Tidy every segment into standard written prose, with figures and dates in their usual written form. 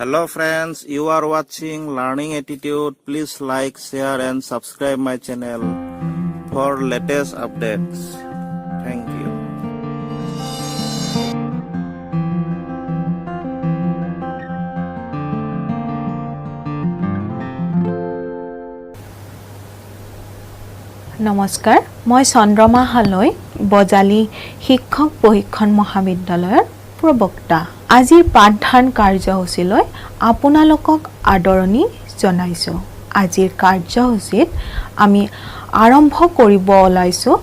Hello friends, you are watching Learning Attitude. Please like, share and subscribe my channel for latest updates. Thank you. নমস্কাৰ, মই চন্দ্ৰমা হালৈ, বজালী শিক্ষক প্ৰশিক্ষণ মহাবিদ্যালয়ৰ প্ৰবক্তা। আজিৰ পাঠদান কাৰ্যসূচীলৈ আপোনালোকক আদৰণি জনাইছোঁ। আজিৰ কাৰ্যসূচীত আমি আৰম্ভ কৰিব ওলাইছোঁ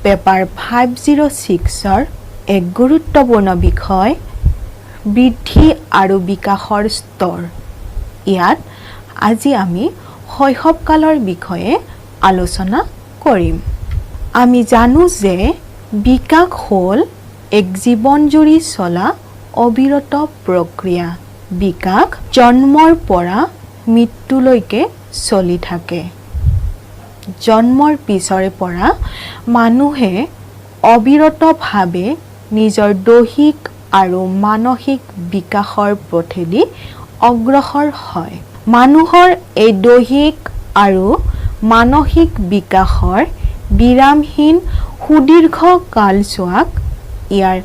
পেপাৰ 506ৰ এক গুৰুত্বপূৰ্ণ বিষয়, বৃদ্ধি আৰু বিকাশৰ স্তৰ। ইয়াত আজি আমি শৈশৱকালৰ বিষয়ে আলোচনা কৰিম। আমি জানো যে বিকাশ হ'ল এক জীৱনজুৰি চলা অবিৰত প্ৰক্ৰিয়া। বিকাশ জন্মৰ পৰা মৃত্যুলৈকে চলি থাকে। জন্মৰ পিছৰে পৰা মানুহে অবিৰতভাৱে নিজৰ দৈহিক আৰু মানসিক বিকাশৰ পথেদি অগ্ৰসৰ হয়। মানুহৰ এই দৈহিক আৰু মানসিক বিকাশৰ বিৰামহীন সুদীৰ্ঘ কালছোৱাক ইয়াৰ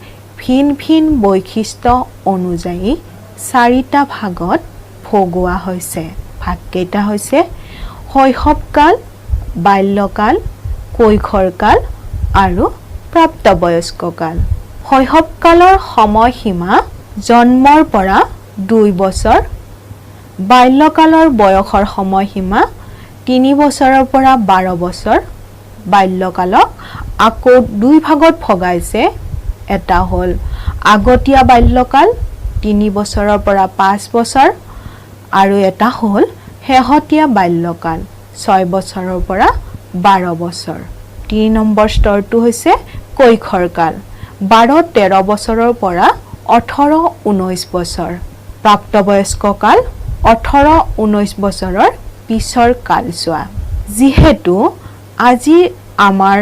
ভিন ভিন বৈশিষ্ট্য অনুযায়ী চাৰিটা ভাগত ভগোৱা হৈছে। ভাগকেইটা হৈছে শৈশৱকাল, বাল্যকাল, কৈশোৰকাল আৰু প্ৰাপ্তবয়স্ককাল। শৈশৱকালৰ সময়সীমা জন্মৰ পৰা 2 বছৰ। বাল্যকালৰ বয়সৰ সময়সীমা 3 বছৰৰ পৰা 12 বছৰ। বাল্যকালক আকৌ দুই ভাগত ভগাইছে। এটা হ'ল আগতীয়া বাল্যকাল, 3 বছৰৰ পৰা 5 বছৰ আৰু এটা হ'ল শেহতীয়া বাল্যকাল, 6 বছৰৰ পৰা 12 বছৰ। 3 নম্বৰ স্তৰটো হৈছে কৈশোৰকাল, 12-13 বছৰৰ পৰা 18-19 বছৰ। প্ৰাপ্তবয়স্ককাল 18-19 বছৰৰ পিছৰ কালচোৱা। যিহেতু আজি আমাৰ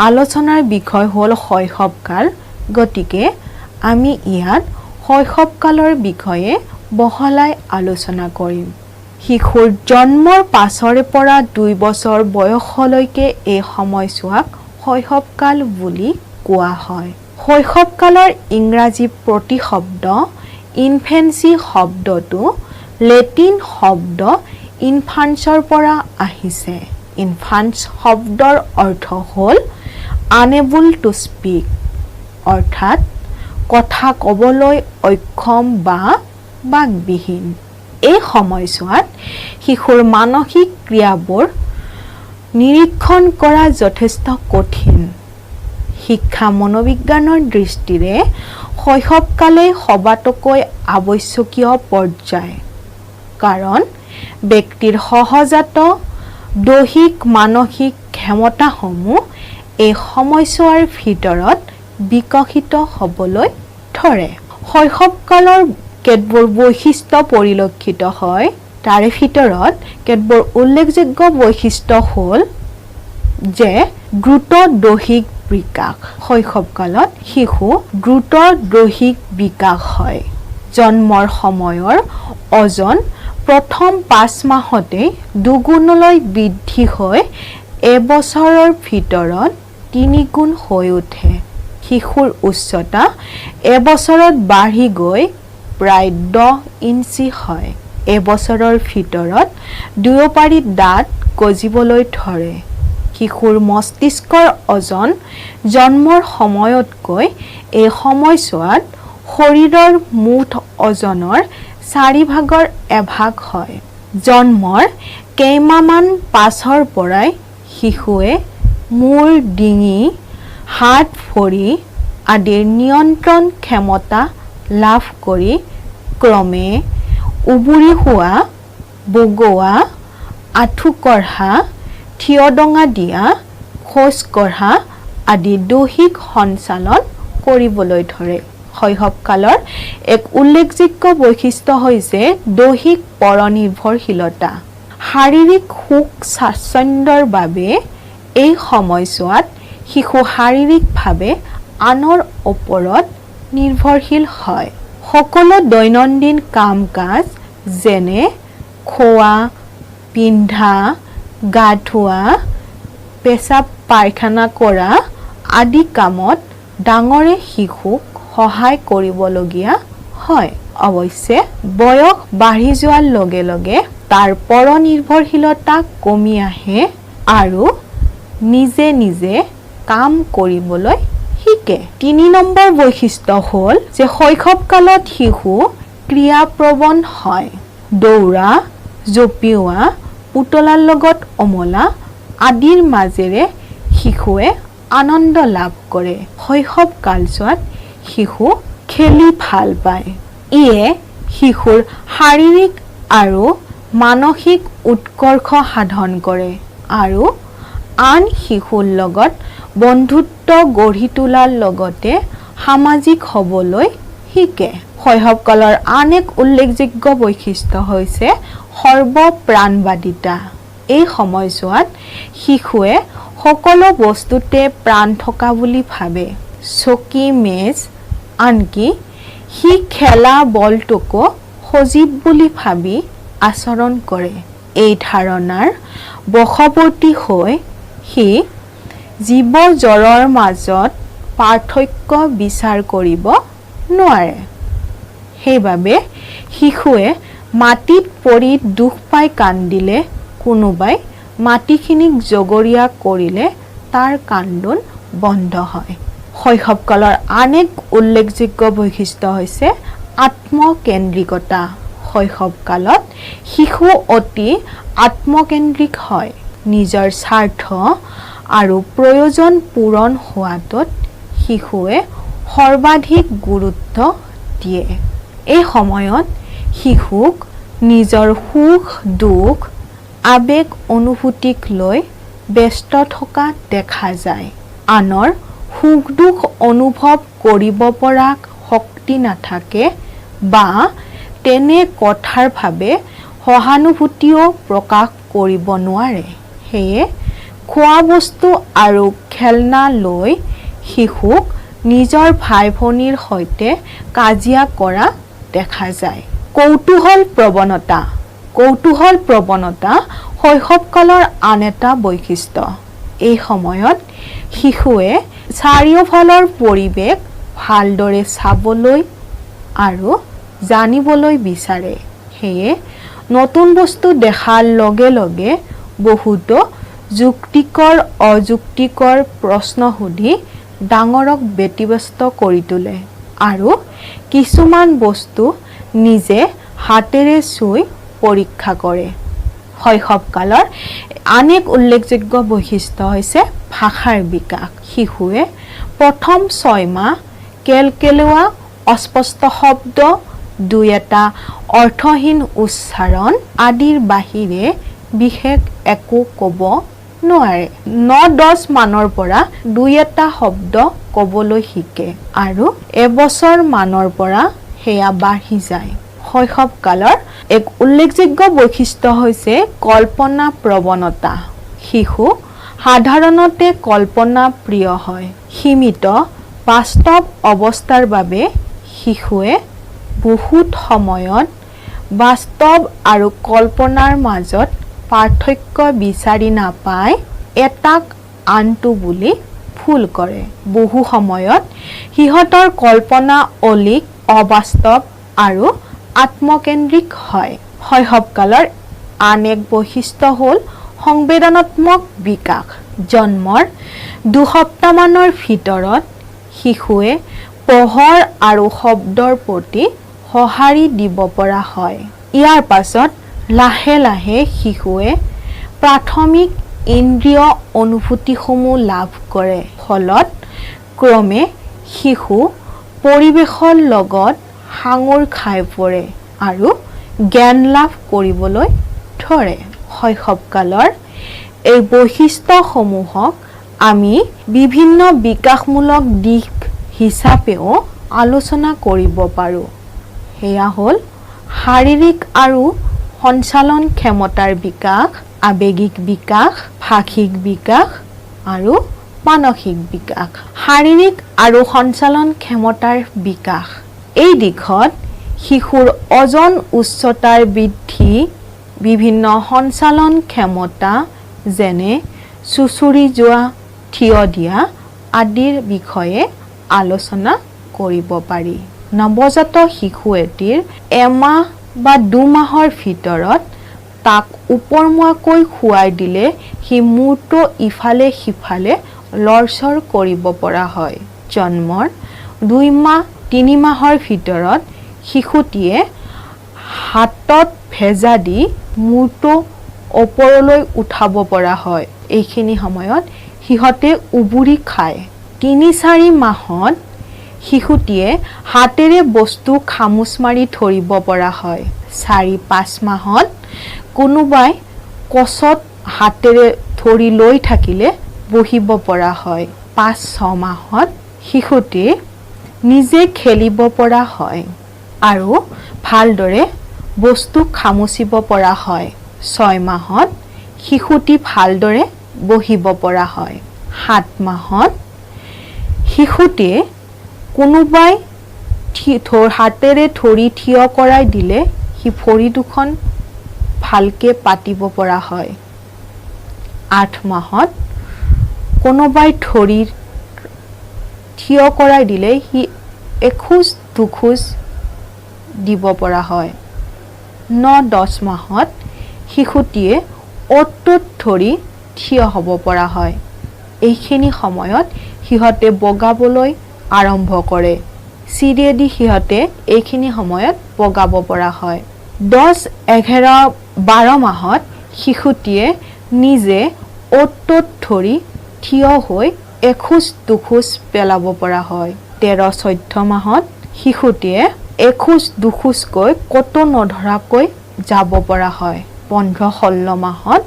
আলোচনাৰ বিষয় হ'ল শৈশৱকাল, গতিকে আমি ইয়াত শৈশৱকালৰ বিষয়ে বহলাই আলোচনা কৰিম। শিশুৰ জন্মৰ পাছৰে পৰা 2 বছৰ বয়সলৈকে এই সময়ছোৱাক শৈশৱকাল বুলি কোৱা হয়। শৈশৱকালৰ ইংৰাজী প্ৰতিশব্দ ইনফেঞ্চি শব্দটো লেটিন শব্দ ইনফান্সৰ পৰা আহিছে। ইনফান্স শব্দৰ অৰ্থ হ'ল আনএবল টু স্পীক, অৰ্থাৎ কথা ক'বলৈ অক্ষম বা বাকবিহীন। এই সময়ছোৱাত শিশুৰ মানসিক ক্ৰিয়াবোৰ নিৰীক্ষণ কৰা যথেষ্ট কঠিন। শিক্ষা মনোবিজ্ঞানৰ দৃষ্টিৰে শৈশৱকালেই সবাতোকৈ আৱশ্যকীয় পৰ্যায়, কাৰণ ব্যক্তিৰ সহজাত দৈহিক মানসিক ক্ষমতাসমূহ এই সময়ছোৱাৰ ভিতৰত বিকশিত হ'বলৈ ধৰে। শৈশৱকালৰ কেতবোৰ বৈশিষ্ট্য পৰিলক্ষিত হয়। তাৰে ভিতৰত কেতবোৰ উল্লেখযোগ্য বৈশিষ্ট্য হ'ল যে দ্ৰুত দৈহিক বিকাশ। শৈশৱকালত শিশু দ্ৰুত দৈহিক বিকাশ হয়। জন্মৰ সময়ৰ ওজন প্ৰথম 5 মাহতে দুগুণলৈ বৃদ্ধি হৈ এবছৰৰ ভিতৰত তিনিগুণ হৈ উঠে। শিশুৰ উচ্চতা এবছৰত বাঢ়ি গৈ প্ৰায় 10 ইঞ্চি হয়। এবছৰৰ ভিতৰত দুয়োপাৰি দাঁত গজিবলৈ ধৰে। শিশুৰ মস্তিষ্কৰ ওজন জন্মৰ সময়তকৈ এই সময়ছোৱাত শৰীৰৰ মুঠ ওজনৰ চাৰি ভাগৰ এভাগ হয়। জন্মৰ কেইমাহমান পাছৰ পৰাই শিশুৱে মূৰ, ডিঙি, হাত ভৰি আদিৰ নিয়ন্ত্ৰণ ক্ষমতা লাভ কৰি ক্ৰমে উবুৰি খোৱা, বগোৱা, আঁঠু কঢ়া, থিয় দঙা দিয়া, খোজ কঢ়া আদি দৈহিক সঞ্চালন কৰিবলৈ ধৰে। শৈশৱকালৰ এক উল্লেখযোগ্য বৈশিষ্ট্য হৈছে দৈহিক পৰনিৰ্ভৰশীলতা। শাৰীৰিক সুখ স্বাচ্ছন্দ্যৰ বাবে এই সময়ছোৱাত শিশু শাৰীৰিকভাৱে আনৰ ওপৰত নিৰ্ভৰশীল হয়। সকলো দৈনন্দিন কাম কাজ যেনে খোৱা, পিন্ধা, গা ধোৱা, পেচাব পায়খানা কৰা আদি কামত ডাঙৰে শিশুক সহায় কৰিবলগীয়া হয়। অৱশ্যে বয়স বাঢ়ি যোৱাৰ লগে লগে তাৰ পৰনিৰ্ভৰশীলতা কমি আহে আৰু নিজে নিজে কাম কৰিবলৈ শিকে। 3 নম্বৰ বৈশিষ্ট্য হ'ল যে শৈশৱকালত শিশু ক্ৰিয়াপ্ৰৱণ হয়। দৌৰা, জঁপিওৱা, পুতলাৰ লগত ওমলা আদিৰ মাজেৰে শিশুৱে আনন্দ লাভ কৰে। শৈশৱ কালছোৱাত শিশু খেলি ভাল পায়। ইয়ে শিশুৰ শাৰীৰিক আৰু মানসিক উৎকৰ্ষ সাধন কৰে আৰু আন শিশুৰ লগত বন্ধুত্ব গঢ়ি তোলাৰ লগতে সামাজিক হ'বলৈ শিকে। শৈশৱকালৰ আন এক উল্লেখযোগ্য বৈশিষ্ট্য হৈছে সৰ্বপ্ৰাণবাদিতা। এই সময়ছোৱাত শিশুৱে সকলো বস্তুতে প্ৰাণ থকা বুলি ভাবে। চকী, মেজ, আনকি সি খেলা বলটোকো সজীৱ বুলি ভাবি আচৰণ কৰে। এই ধাৰণাৰ বশৱৰ্তী হৈ সি জীৱ জড়ৰ মাজত পাৰ্থক্য বিচাৰ কৰিব নোৱাৰে। সেইবাবে শিশুৱে মাটিত পৰি দুখ পাই কান্দিলে, কোনোবাই মাটিখিনিক জগৰীয়া কৰিলে তাৰ কান্দোন বন্ধ হয়। শৈশৱকালৰ আন এক উল্লেখযোগ্য বৈশিষ্ট্য হৈছে আত্মকেন্দ্ৰিকতা। শৈশৱকালত শিশু অতি আত্মকেন্দ্ৰিক হয়। নিজৰ স্বাৰ্থ আৰু প্ৰয়োজন পূৰণ হোৱাটোত শিশুৱে সৰ্বাধিক গুৰুত্ব দিয়ে। এই সময়ত শিশুক নিজৰ সুখ দুখ, আৱেগ অনুভূতিক লৈ ব্যস্ত থকা দেখা যায়। আনৰ সুখ দুখ অনুভৱ কৰিব পৰা শক্তি নাথাকে বা তেনে কথাৰ বাবে সহানুভূতিও প্ৰকাশ কৰিব নোৱাৰে। সেয়ে খোৱা বস্তু আৰু খেলনা লৈ শিশুক নিজৰ ভাই ভনীৰ সৈতে কাজিয়া কৰা দেখা যায়। কৌতূহল প্ৰৱণতা। কৌতূহল প্ৰৱণতা শৈশৱকালৰ আন এটা বৈশিষ্ট্য। এই সময়ত শিশুৱে চাৰিওফালৰ পৰিৱেশ ভালদৰে চাবলৈ আৰু জানিবলৈ বিচাৰে। সেয়ে নতুন বস্তু দেখাৰ লগে লগে বহুতো যুক্তিকৰ অযুক্তিকৰ প্ৰশ্ন সুধি ডাঙৰক ব্যতিব্যস্ত কৰি তোলে আৰু কিছুমান বস্তু নিজে হাতেৰে চুই পৰীক্ষা কৰে। শৈশৱকালৰ আন এক উল্লেখযোগ্য বৈশিষ্ট্য হৈছে ভাষাৰ বিকাশ। শিশুৱে প্ৰথম 6 মাহ কেলকেলোৱা অস্পষ্ট শব্দ, দুই এটা অৰ্থহীন উচ্চাৰণ আদিৰ বাহিৰে বিশেষ একো ক'ব নোৱাৰে। 9-10 মানৰ পৰা দুই এটা শব্দ ক'বলৈ শিকে আৰু এবছৰ মানৰ পৰা সেয়া বাঢ়ি যায়। শৈশৱকালৰ এক উল্লেখযোগ্য বৈশিষ্ট্য হৈছে কল্পনা প্ৰৱণতা। শিশু সাধাৰণতে কল্পনা প্ৰিয় হয়। সীমিত বাস্তৱ অৱস্থাৰ বাবে শিশুৱে বহুত সময়ত বাস্তৱ আৰু কল্পনাৰ মাজত পাৰ্থক্য বিচাৰি নাপাই এটাক আনটো বুলি ভুল কৰে। বহু সময়ত সিহঁতৰ কল্পনা অলীক, অবাস্তৱ আৰু আত্মকেন্দ্ৰিক হয়। শৈশৱকালৰ আন এক বৈশিষ্ট্য হ'ল সংবেদনাত্মক বিকাশ। জন্মৰ 2 সপ্তাহমানৰ ভিতৰত শিশুৱে পোহৰ আৰু শব্দৰ প্ৰতি সঁহাৰি দিব পৰা হয়। ইয়াৰ পাছত লাহে লাহে শিশুৱে প্ৰাথমিক ইন্দ্ৰিয় অনুভূতিসমূহ লাভ কৰে। ফলত ক্ৰমে শিশু পৰিৱেশৰ লগত সাঙুৰ খাই পৰে আৰু জ্ঞান লাভ কৰিবলৈ ধৰে। শৈশৱকালৰ এই বৈশিষ্ট্যসমূহক আমি বিভিন্ন বিকাশমূলক দিশ হিচাপেও আলোচনা কৰিব পাৰোঁ। সেয়া হ'ল শাৰীৰিক আৰু সঞ্চালন ক্ষমতাৰ বিকাশ, আৱেগিক বিকাশ, ভাষিক বিকাশ আৰু মানসিক বিকাশ। শাৰীৰিক আৰু সঞ্চালন ক্ষমতাৰ বিকাশ, এই দিশত শিশুৰ ওজন উচ্চতাৰ বৃদ্ধি, বিভিন্ন সঞ্চালন ক্ষমতা যেনে চুঁচৰি যোৱা, থিয় দিয়া আদিৰ বিষয়ে আলোচনা কৰিব পাৰি। নৱজাত শিশু এটিৰ এমাহ বা 2 মাহৰ ভিতৰত তাক ওপৰমুৱাকৈ শুৱাই দিলে সি মূৰটো ইফালে সিফালে লৰচৰ কৰিব পৰা হয়। জন্মৰ 2 মাহ 3 মাহৰ ভিতৰত শিশুটিয়ে হাতত ভেজা দি মূৰটো ওপৰলৈ উঠাব পৰা হয়। এইখিনি সময়ত সিহঁতে উবুৰি খায়। 3-4 মাহত শিশুটিয়ে হাতেৰে বস্তু খামুচ মাৰি ধৰিব পৰা হয়। 4-5 মাহত কোনোবাই কোচত হাতেৰে ধৰি লৈ থাকিলে বহিব পৰা হয়। 5-6 মাহত শিশুটিয়ে নিজে খেলিব পৰা হয় আৰু ভালদৰে বস্তু খামুচিব পৰা হয়। 6 মাহত শিশুটি ভালদৰে বহিব পৰা হয়। 7 মাহত শিশুটিয়ে কোনোবাই হাতেৰে ধৰি থিয় কৰাই দিলে সি ভৰি দুখন ভালকে পাতিব পৰা হয়। 8 মাহত কোনোবাই ধৰি থিয় কৰাই দিলে সি এখোজ দুখোজ দিব পৰা হয়। 9-10 মাহত শিশুটিয়ে অ'ত ত'ত ধৰি থিয় হ'ব পৰা হয়। এইখিনি সময়ত সিহঁতে বগাবলৈ আৰম্ভ কৰে। চিৰিয়েদি সিহঁতে এইখিনি সময়ত বগাব পৰা হয়। 10, 11, 12 মাহত শিশুটিয়ে নিজে অ'ত ত'ত ধৰি থিয় হৈ এখোজ দুখোজ পেলাব পৰা হয়। 13-14 মাহত শিশুটিয়ে এখোজ দুখোজকৈ ক'তো নধৰাকৈ যাব পৰা হয়। 15-16 মাহত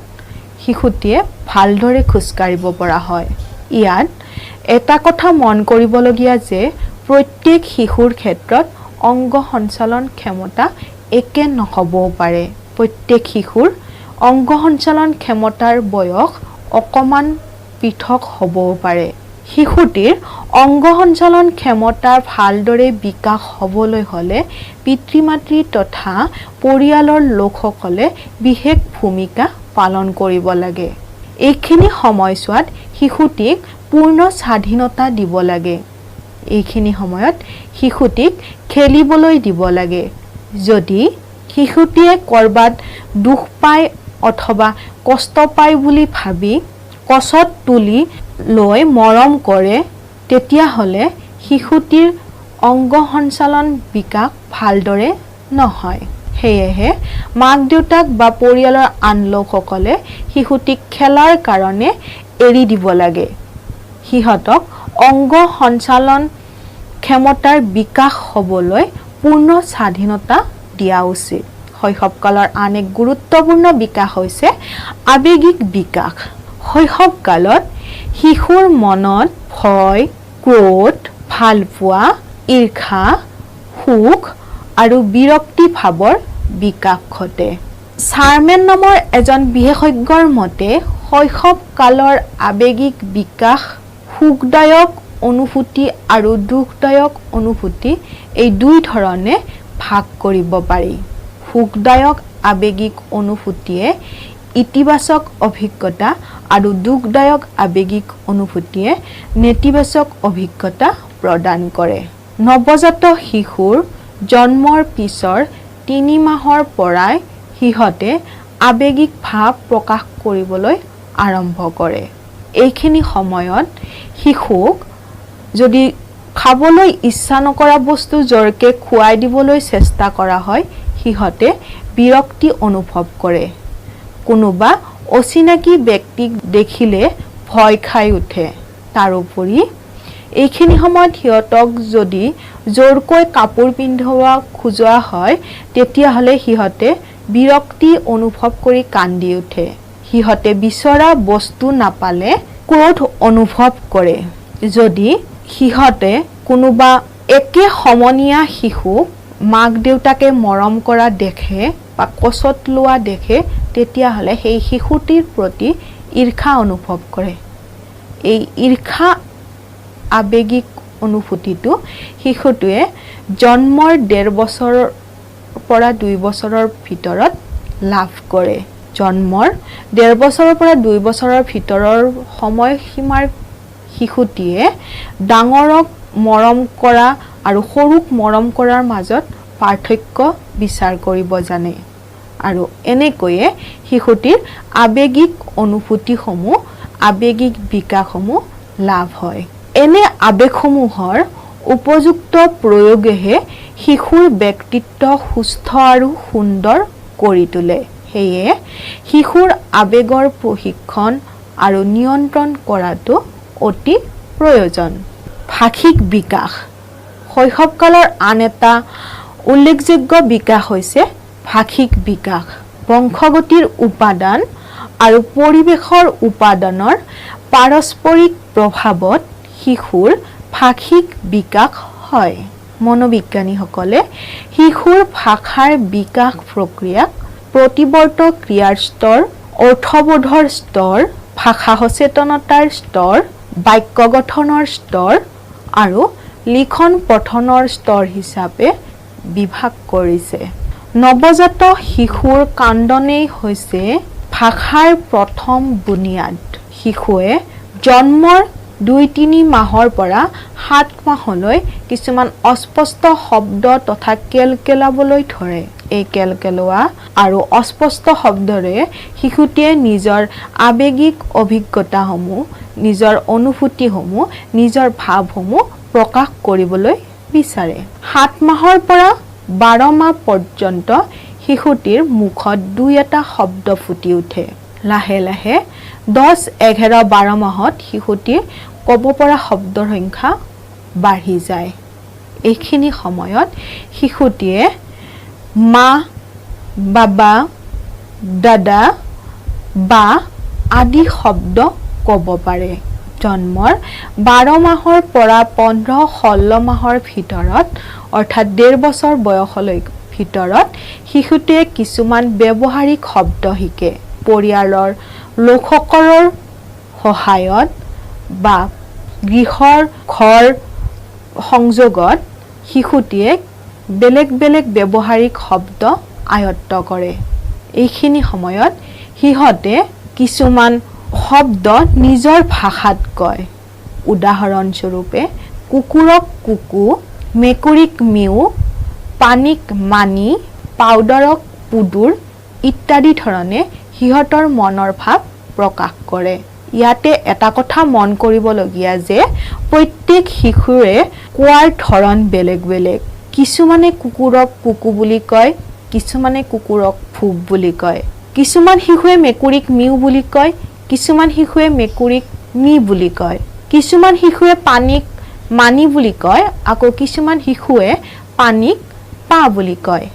শিশুটিয়ে ভালদৰে খোজকাঢ়িব পৰা হয়। ইয়াত এটা কথা মন কৰিবলগীয়া যে প্ৰত্যেক শিশুৰ ক্ষেত্ৰত অংগ সঞ্চালন ক্ষমতা একে নহ'বও পাৰে। প্ৰত্যেক শিশুৰ অংগ সঞ্চালন ক্ষমতাৰ বয়স অকণমান পৃথক হ'বও পাৰে। শিশুটিৰ অংগ সঞ্চালন ক্ষমতা ভালদৰে বিকাশ হ'বলৈ হ'লে পিতৃ মাতৃ তথা পৰিয়ালৰ লোকসকলে বিশেষ ভূমিকা পালন কৰিব লাগে। এইখিনি সময়ছোৱাত শিশুটিক পূৰ্ণ স্বাধীনতা দিব লাগে। এইখিনি সময়ত শিশুটিক খেলিবলৈ দিব লাগে। যদি শিশুটিয়ে ক'ৰবাত দুখ পায় অথবা কষ্ট পায় বুলি ভাবি কোচত তুলি লৈ মৰম কৰে, তেতিয়াহ'লে শিশুটিৰ অংগ সঞ্চালন বিকাশ ভালদৰে নহয়। সেয়েহে মাক দেউতাক বা পৰিয়ালৰ আন লোকসকলে শিশুটিক খেলাৰ কাৰণে এৰি দিব লাগে। সিহঁতক অংগ সঞ্চালন ক্ষমতাৰ বিকাশ হ'বলৈ পূৰ্ণ স্বাধীনতা দিয়া উচিত। শৈশৱকালৰ আন এক গুৰুত্বপূৰ্ণ বিকাশ হৈছে আৱেগিক বিকাশ। শৈশৱকালত শিশুৰ মনত ভয়, ক্ৰোধ, ভালপোৱা, ঈৰ্ষা, সুখ আৰু বিৰক্তি ভাৱৰ বিকাশ ঘটে। চাৰমেন নামৰ এজন বিশেষজ্ঞৰ মতে শৈশৱ কালৰ আৱেগিক বিকাশ সুখদায়ক অনুভূতি আৰু দুখদায়ক অনুভূতি, এই দুই ধৰণে ভাগ কৰিব পাৰি। সুখদায়ক আৱেগিক অনুভূতিয়ে ইতিবাচক অভিজ্ঞতা আৰু দুখদায়ক আৱেগিক অনুভূতিয়ে নেতিবাচক অভিজ্ঞতা প্ৰদান কৰে। নৱজাত শিশুৰ জন্মৰ পিছৰ 3 মাহৰ পৰাই সিহঁতে আৱেগিক ভাৱ প্ৰকাশ কৰিবলৈ আৰম্ভ কৰে। এইখিনি সময়ত শিশুক যদি খাবলৈ ইচ্ছা নকৰা বস্তু জোৰকে খুৱাই দিবলৈ চেষ্টা কৰা হয়, সিহঁতে বিৰক্তি অনুভৱ কৰে। কোনোবা অচিনাকি ব্যক্তিক দেখিলে ভয় খাই উঠে। তাৰোপৰি এইখিনি সময়ত সিহঁতক যদি জোৰকৈ কাপোৰ পিন্ধোৱা খোজোৱা হয়, তেতিয়াহ'লে সিহঁতে বিৰক্তি অনুভৱ কৰি কান্দি উঠে। সিহঁতে বিচৰা বস্তু নাপালে ক্ৰোধ অনুভৱ কৰে। যদি সিহঁতে কোনোবা একে সমনীয়া শিশুক মাক দেউতাকে মৰম কৰা দেখে বা কোচত লোৱা দেখে, তেতিয়াহ'লে সেই শিশুটিৰ প্ৰতি ঈৰ্ষা অনুভৱ কৰে। এই ঈৰ্ষা আৱেগিক অনুভূতিটো শিশুটোৱে জন্মৰ 1.5 বছৰৰ পৰা 2 বছৰৰ ভিতৰত লাভ কৰে। জন্মৰ 1.5 বছৰৰ পৰা 2 বছৰৰ ভিতৰৰ সময়সীমাৰ শিশুটিয়ে ডাঙৰক মৰম কৰা আৰু সৰুক মৰম কৰাৰ মাজত পাৰ্থক্য বিচাৰ কৰিব জানে আৰু এনেকৈয়ে শিশুটিৰ আৱেগিক অনুভূতিসমূহ, আৱেগিক বিকাশসমূহ লাভ হয়। এনে আৱেগসমূহৰ উপযুক্ত প্ৰয়োগেহে শিশুৰ ব্যক্তিত্ব সুস্থ আৰু সুন্দৰ কৰি তোলে। সেয়ে শিশুৰ আৱেগৰ প্ৰশিক্ষণ আৰু নিয়ন্ত্ৰণ কৰাটো অতি প্ৰয়োজন। ভাষিক বিকাশ। শৈশৱকালৰ আন এটা উল্লেখযোগ্য বিকাশ হৈছে ভাষিক বিকাশ। বংশগতিৰ উপাদান আৰু পৰিৱেশৰ উপাদানৰ পাৰস্পৰিক প্ৰভাৱত শিশুৰ ভাষিক বিকাশ হয়। মনোবিজ্ঞানীসকলে শিশুৰ ভাষাৰ বিকাশ প্ৰক্ৰিয়াক প্ৰতিবৰ্ত ক্ৰিয়াৰ স্তৰ, অৰ্থবোধৰ স্তৰ, ভাষা সচেতনতাৰ স্তৰ, বাক্য গঠনৰ স্তৰ আৰু লিখন পঠনৰ স্তৰ হিচাপে বিভাগ কৰিছে। নৱজাত শিশুৰ কান্দনেই হৈছে ভাষাৰ প্ৰথম বুনিয়াদ। শিশুৱে জন্মৰ 2-3 মাহৰ পৰা 7 মাহলৈ কিছুমান অস্পষ্ট শব্দ তথা কেলকেলাবলৈ ধৰে। এই কেলকেলোৱা আৰু অস্পষ্ট শব্দৰে শিশুটিয়ে নিজৰ আৱেগিক অভিজ্ঞতাসমূহ, নিজৰ অনুভূতিসমূহ, নিজৰ ভাৱসমূহ প্ৰকাশ কৰিবলৈ বিচাৰে। 7 মাহৰ পৰা 12 মাহ পৰ্যন্ত শিশুটিৰ মুখত দুই এটা শব্দ ফুটি উঠে। লাহে লাহে 10, 11, 12 মাহত শিশুটিৰ ক'ব পৰা শব্দৰ সংখ্যা বাঢ়ি যায়। এইখিনি সময়ত শিশুটিয়ে মা, বাবা, দাদা, বা আদি শব্দ ক'ব পাৰে। জন্মৰ 12 মাহৰ পৰা 15-16 মাহৰ ভিতৰত, অৰ্থাৎ 1.5 বছৰ বয়সলৈ ভিতৰত শিশুটিয়ে কিছুমান ব্যৱহাৰিক শব্দ শিকে। পৰিয়ালৰ লোকসকলৰ সহায়ত বা গৃহৰ ঘৰ সংযোগত শিশুটিয়ে বেলেগ বেলেগ ব্যৱহাৰিক শব্দ আয়ত্ত কৰে। এইখিনি সময়ত সিহঁতে কিছুমান শব্দ নিজৰ ভাষাত কয়। উদাহৰণস্বৰূপে, কুকুৰক কুকু, মেকুৰীক মিউ, পানীক মানি, পাউডাৰক পুদুৰ ইত্যাদি ধৰণে সিহঁতৰ মনৰ ভাৱ প্ৰকাশ কৰে। ইয়াতে এটা কথা মন কৰিবলগীয়া যে প্ৰত্যেক শিশুৰে কোৱাৰ ধৰণ বেলেগ বেলেগ। কিছুমানে কুকুৰক কুকু বুলি কয়, কিছুমানে কুকুৰক ভুপ বুলি কয়। কিছুমান শিশুৱে মেকুৰীক মিউ বুলি কয়, কিছুমান শিশুৱে মেকুৰীক মি বুলি কয়। কিছুমান শিশুৱে পানীক মানি বুলি কয়, আকৌ কিছুমান শিশুৱে পানীক পা বুলি কয়।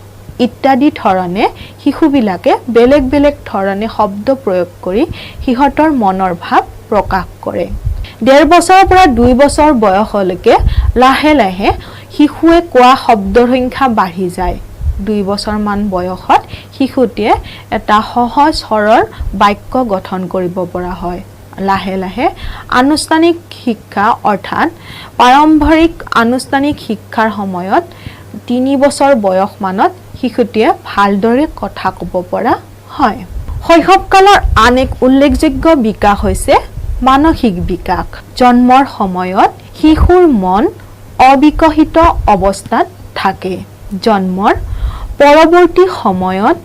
ইত্যাদি ধৰণে শিশুবিলাকে বেলেগ বেলেগ ধৰণে শব্দ প্ৰয়োগ কৰি সিহঁতৰ মনৰ ভাৱ প্ৰকাশ কৰে। 1.5 বছৰৰ পৰা 2 বছৰ বয়সলৈকে লাহে লাহে শিশুৱে কোৱা শব্দৰ সংখ্যা বাঢ়ি যায়। 2 বছৰমান বয়সত শিশুটিয়ে এটা সহজ সৰল বাক্য গঠন কৰিব পৰা হয়। লাহে লাহে আনুষ্ঠানিক শিক্ষা, অৰ্থাৎ পাৰম্পৰিক আনুষ্ঠানিক শিক্ষাৰ সময়ত 3 বছৰ বয়সমানত শিশুটিয়ে ভালদৰে কথা ক'ব পৰা হয়। শৈশৱকালৰ আন এক উল্লেখযোগ্য বিকাশ হৈছে মানসিক বিকাশ। জন্মৰ সময়ত শিশুৰ মন অবিকশিত অৱস্থাত থাকে। জন্মৰ পৰৱৰ্তী সময়ত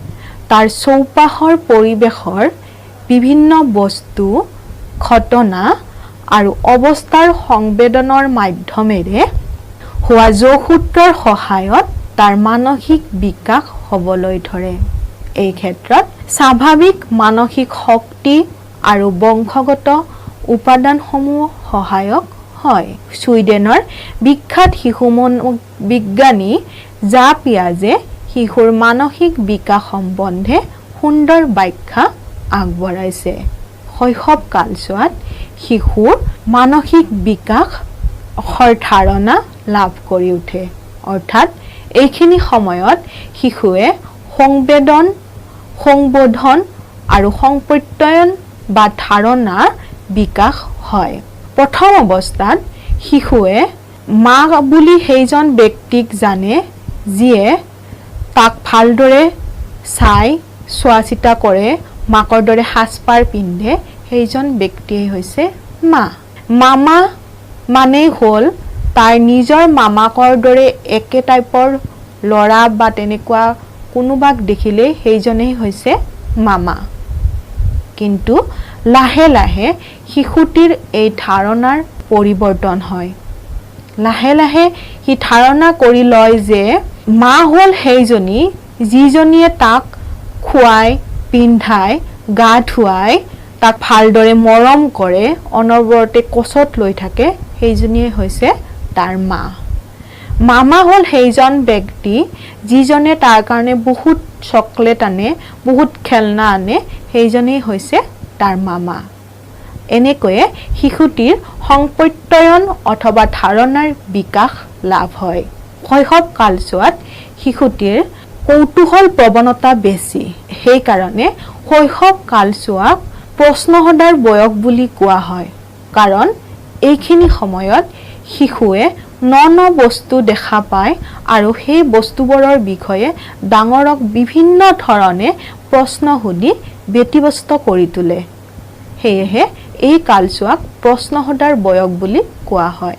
তাৰ চৌপাশৰ পৰিৱেশৰ বিভিন্ন বস্তু, ঘটনা আৰু অৱস্থাৰ সংবেদনৰ মাধ্যমেৰে হোৱা যোগসূত্ৰৰ সহায়ত তাৰ মানসিক বিকাশ হ'বলৈ ধৰে। এই ক্ষেত্ৰত স্বাভাৱিক মানসিক শক্তি আৰু বংশগত উপাদানসমূহ সহায়ক হয়। ছুইডেনৰ বিখ্যাত শিশু মনোবিজ্ঞানী জা পিয়াজে শিশুৰ মানসিক বিকাশ সম্বন্ধে সুন্দৰ ব্যাখ্যা আগবঢ়াইছে। শৈশৱ কালচোৱাত শিশুৰ মানসিক বিকাশৰ ধাৰণা লাভ কৰি উঠে। অৰ্থাৎ এইখিনি সময়ত শিশুৱে সংবেদন, সংবোধন আৰু সংপ্ৰত্যয়ন বা ধাৰণাৰ বিকাশ হয়। প্ৰথম অৱস্থাত শিশুৱে মা বুলি সেইজন ব্যক্তিক জানে যিয়ে তাক ভালদৰে চাই চোৱা চিতা কৰে, মাকৰ দৰে সাজপাৰ পিন্ধে, সেইজন ব্যক্তিয়েই হৈছে মা। মামা মানেই হ'ল তাৰ নিজৰ মামাকৰ দৰে একে টাইপৰ ল'ৰা বা তেনেকুৱা কোনোবাক দেখিলেই সেইজনেই হৈছে মামা। কিন্তু লাহে লাহে শিশুটিৰ এই ধাৰণাৰ পৰিৱৰ্তন হয়। লাহে লাহে সি ধাৰণা কৰি লয় যে মা হ'ল সেইজনী যিজনীয়ে তাক খুৱাই, পিন্ধাই, গা ধুৱাই, তাক ভালদৰে মৰম কৰে, অনবৰতে কোচত লৈ থাকে, সেইজনীয়ে হৈছে তাৰ মা। মামা হ'ল সেইজন ব্যক্তি যিজনে তাৰ কাৰণে বহুত চকলেট আনে, বহুত খেলনা আনে, সেইজনেই হৈছে তাৰ মামা। এনেকৈয়ে শিশুটিৰ সংপ্ৰত্যয়ন অথবা ধাৰণাৰ বিকাশ লাভ হয়। শৈশৱ কালচোৱাত শিশুটিৰ কৌতূহল প্ৰৱণতা বেছি, সেইকাৰণে শৈশৱ কালচোৱাক প্ৰশ্ন সোধাৰ বয়স বুলি কোৱা হয়। কাৰণ এইখিনি সময়ত শিশুৱে ন ন বস্তু দেখা পায় আৰু সেই বস্তুবোৰৰ বিষয়ে ডাঙৰক বিভিন্ন ধৰণে প্ৰশ্ন সুধি ব্যতিব্যস্ত কৰি তোলে। সেয়েহে এই কালচোৱাক প্ৰশ্ন সোধাৰ বয়স বুলি কোৱা হয়।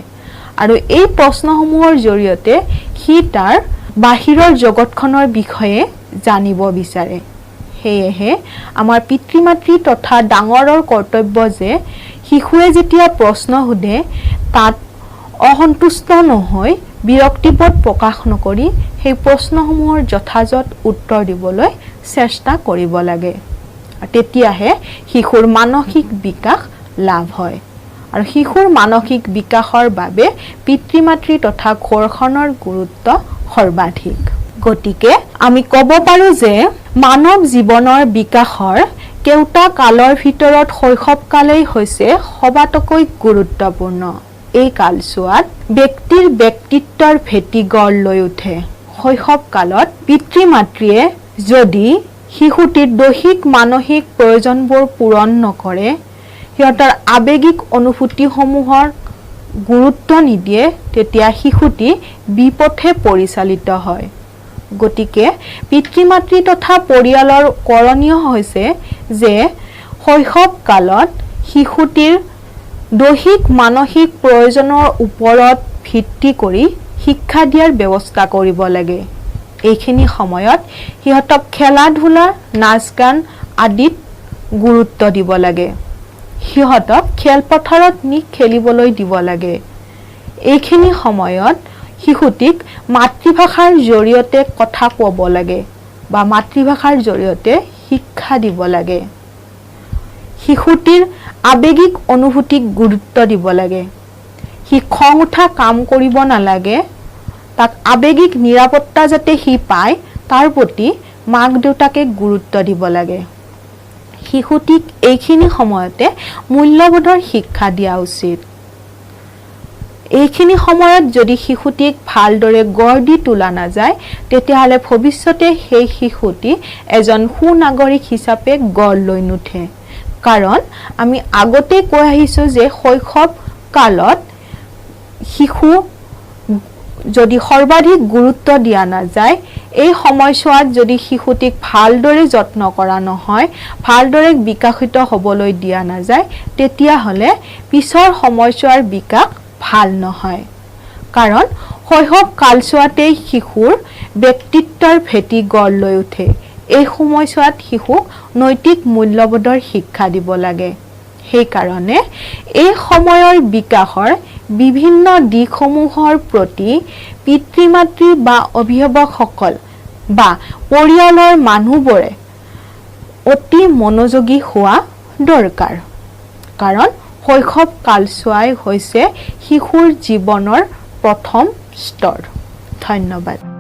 আৰু এই প্ৰশ্নসমূহৰ জৰিয়তে সি তাৰ বাহিৰৰ জগতখনৰ বিষয়ে জানিব বিচাৰে। সেয়েহে আমাৰ পিতৃ মাতৃ তথা ডাঙৰৰ কৰ্তব্য যে শিশুৱে যেতিয়া প্ৰশ্ন সোধে তাত অসন্তুষ্ট নহৈ, বিৰক্তিবোধ প্ৰকাশ নকৰি সেই প্ৰশ্নসমূহৰ যথাযথ উত্তৰ দিবলৈ চেষ্টা কৰিব লাগে। তেতিয়াহে শিশুৰ মানসিক বিকাশ লাভ হয়। আৰু শিশুৰ মানসিক বিকাশৰ বাবে পিতৃ মাতৃ তথা ঘৰখনৰ গুৰুত্ব সৰ্বাধিক। গতিকে আমি ক'ব পাৰোঁ যে মানৱ জীৱনৰ বিকাশৰ কেওটা কালৰ ভিতৰত শৈশৱকালেই হৈছে সবাতোকৈ গুৰুত্বপূৰ্ণ। এই কালচোৱাত ব্যক্তিৰ ব্যক্তিত্বৰ ভেটি গঢ় লৈ উঠে। শৈশৱ কালত পিতৃ মাতৃয়ে যদি শিশুটিৰ দৈহিক মানসিক প্ৰয়োজনবোৰ পূৰণ নকৰে, সিহঁতৰ আৱেগিক অনুভূতিসমূহৰ গুৰুত্ব নিদিয়ে, তেতিয়া শিশুটি বিপথে পৰিচালিত হয়। গতিকে পিতৃ মাতৃ তথা পৰিয়ালৰ কৰণীয় হৈছে যে শৈশৱ কালত শিশুটিৰ দৈহিক মানসিক প্ৰয়োজনৰ ওপৰত ভিত্তি কৰি শিক্ষা দিয়াৰ ব্যৱস্থা কৰিব লাগে। এইখিনি সময়ত সিহঁতক খেলা ধূলা, নাচ গান আদিত গুৰুত্ব দিব লাগে। সিহঁতক খেলপথাৰত নি খেলিবলৈ দিব লাগে। এইখিনি সময়ত শিশুটিক মাতৃভাষাৰ জৰিয়তে কথা ক'ব লাগে বা মাতৃভাষাৰ জৰিয়তে শিক্ষা দিব লাগে। শিশুটিৰ আৱেগিক অনুভূতিক গুৰুত্ব দিব লাগে। সি খং উঠা কাম কৰিব নালাগে। তাক আৱেগিক নিৰাপত্তা যাতে সি পায়, তাৰ প্ৰতি মাক দেউতাকে গুৰুত্ব দিব লাগে। শিশুটিক এইখিনি সময়তে মূল্যবোধৰ শিক্ষা দিয়া উচিত। এইখিনি সময়ত যদি শিশুটিক ভালদৰে গঢ় দি তোলা নাযায়, তেতিয়াহ'লে ভৱিষ্যতে সেই শিশুটি এজন সুনাগৰিক হিচাপে গঢ় লৈ নুঠে। কাৰণ আমি আগতে কৈ আহিছোঁ যে শৈশৱ কালত শিশু যদি সৰ্বাধিক গুৰুত্ব দিয়া নাযায়, এই সময়ছোৱাত যদি শিশুটিক ভালদৰে যত্ন কৰা নহয়, ভালদৰে বিকাশিত হ'বলৈ দিয়া নাযায়, তেতিয়াহ'লে পিছৰ সময়ছোৱাৰ বিকাশ ভাল নহয়। কাৰণ শৈশৱ কালচোৱাতেই শিশুৰ ব্যক্তিত্বৰ ভেটি গঢ় লৈ উঠে। এই সময়ছোৱাত শিশুক নৈতিক মূল্যবোধৰ শিক্ষা দিব লাগে। সেইকাৰণে এই সময়ৰ বিকাশৰ বিভিন্ন দিশসমূহৰ প্ৰতি পিতৃ মাতৃ বা অভিভাৱকসকল বা পৰিয়ালৰ মানুহবোৰে অতি মনোযোগী হোৱা দৰকাৰ। কাৰণ শৈশৱ কালচোৱাই হৈছে শিশুৰ জীৱনৰ প্ৰথম স্তৰ। ধন্যবাদ।